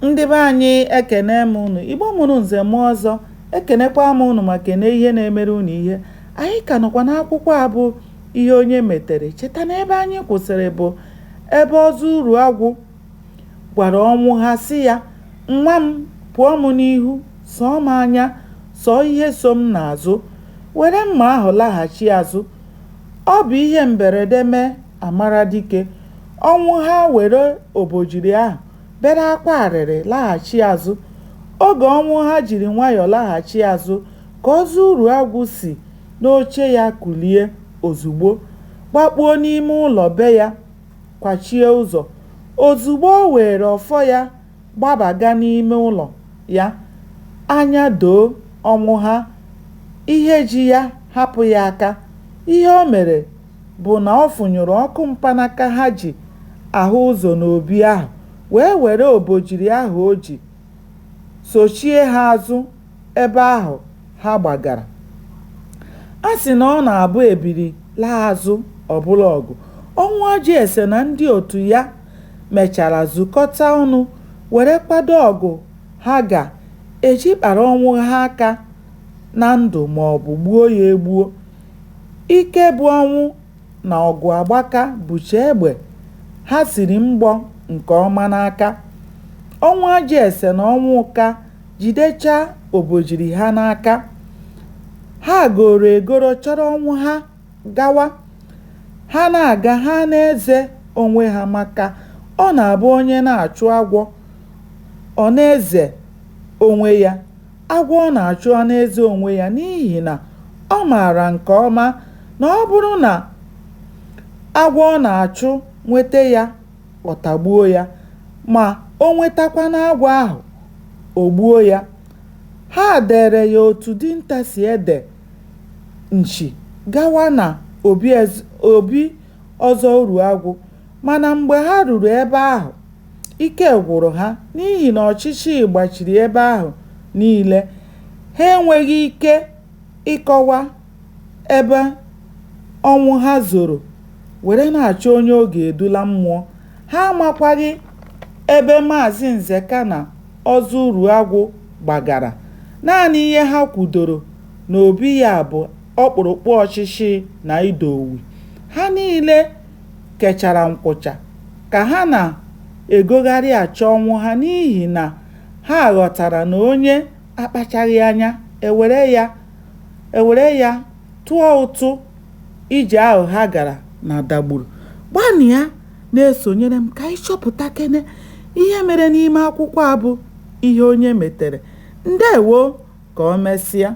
Ndị be anyị, ekene m unu. Igbo mụrụ nze mụọ ọzọ, ekenekwa m unu ma kene ihe na-emere unu ihe. Anyị ka nọkwa n'akwụkwọ a bụ Ihe Onye Metere. Cheta na ebe anyị kwụsịrị bụ ebe Ọzọ Uruagwụ gwara Ọnwụha sị ya, "Nwa m, pụọ m n'ihu, sọọ m anya, sọọ ihe so m n'azụ, were mma ahụ laghachi azụ." Ọ bụ ihe mberede mee a mara dike. Ọnwụha were obojiri ahụ bere akwa arịrị laghachi azụ. Oge Ọnwụha jiri nwayọ laghachi azụ ka Ọzọ Uruagwụ si n'oche ya kulie ozugbo gbakpuo n'ime ụlọ be ya kwachie ụzọ. Ozugbo o weere ọfọ ya gbabaga n'ime ụlọ ya, anya doo Ọnwụha, ihe ji ya hapụ ya aka. Ihe o mere bụ na ọ fụnyụrụ ọkụ mkpanaka ha ji ahụ ụzọ n'obi ahụ wee were obojiri ahụ o ji, sochie ha azụ ebe ahụ ha gbagara. A sị na ọ na-abụ ebili laa azụ ọ bụrụ ọgụ. Ọnwụajụese na ndị otu ya mechara zukọta ọnụ were kwado ọgụ ha ga-eji kpara Ọnwụha aka na ndụ maọbụ gbuo ya egbuo. Ike bụ ọnwụ na Ọgụagbaka bucha egbe ha siri mgbọ nke ọma n'aka. Ọnwụajụese na Ọnwụka jidecha obojiri ha n'aka. Ha gooro egoro chọrọ Ọnwụha gawa. Ha na-aga ha na-eze onwe ha maka ọ na-abụ onye na-achụ agwọ ọ na-eze onwe ya, agwọ ọ na-achụ a na-eze onwe ya n'ihi na ọ maara nke ọma na ọ bụrụ na agwọ ọ na-achụ nweta ya, ọ tagbuo ya, ma o nwetakwanụ agwọ ahụ, o gbuo ya. Ha deere ya otu dinta si ede nchi gawa na obi Ọzọ Uruagwụ mana mgbe ha ruru ebe ahụ, ike gwụrụ ha n'ihi na ọchịchịrị gbachiri ebe ahụ niile. Ha enweghị ike ịkọwa ebe Ọnwụha zoro were na-achọ onye ọ ga-edula mmụọ. Ha amakwaghị ebe Maazị Nzeka na Ọzọ Uruagwụ gbagara. Naanị ihe ha kwudoro n'obi ya bụ ọkpụrụkpụ ọchịchịrị na idowu. Ha niile kechara nkwụcha ka ha na-egogharị achọ Ọnwụha n'ihi na ha ghọtara na onye akpachaghị anya e were ya tụọ ụtụ ije ahụ ha gara na Dagburu. Gbalịa na-esonyere m ka anyị chọpụtakene ihe mere n'ime akwụkwọ a bụ Ihe Onye Metere. Ndeewo, ka o mesịa.